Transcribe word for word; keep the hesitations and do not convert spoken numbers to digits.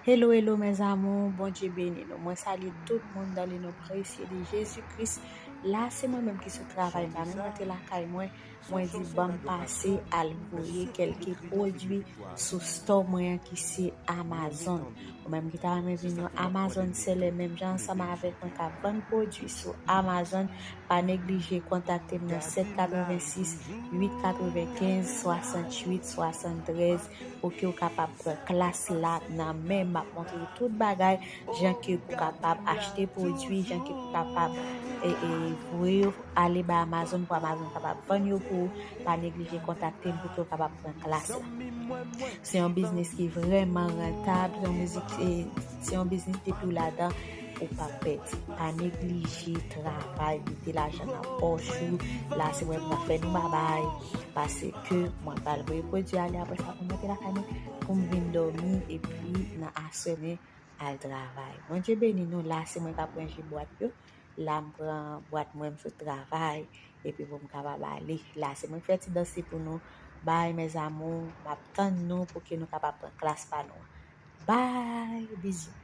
Hello, hello, mes amours, Bondye beni nou. Mwen salye tout moun dans le nom précieux de Jésus-Christ. La, se mwen menm ki sou travay, m pa menm rantre lakay mwen. Mwen di, ban m pase al voye kèlke pwodui sou store mwen an ki se Amazon. Ou menm ki ta renmen vin yon Amazon seller menm jan ansanm avèk mwen k ap vann pwodui sou Amazon, pa neglije kontakte m nan sèt katrevensis, uit katrevenkenz, swasantuit, swasanntrèz, pou ke w kapab pran klas la nan men m. M ap montre w tout bagay, jan ke pou kapab achte pwodui, jan ke pou kapab, e, e, voye yo ale bay Amazon pou Amazon kapab vann yo pou ou. Pa neglije kontakte m pou ke w kapab pran klas la. Se yon biznis ki vrèman rantab, se yon mizik, e, se yon biznis depi w ladan, ou p ap pèdi. Pa neglije travay, mete lajan nan pòch ou. La, se mwen k ap fè nou babay, paske mwen pral voye pwodui ale, apre sa, pou m monte lakay mwen, pou m vin dòmi, epi nan aswè, mwen al travay. Bondye beni nou, la, se mwen k ap ranje bwat yo. La, m pran bwat mwen, m sot travay, epi pou m kapab ale. La, se mwen k fè ti dans pou nou. Bye, mes amours, m ap tann nou pou ke nou kapab pran klas pa nou an. Bye, bizou.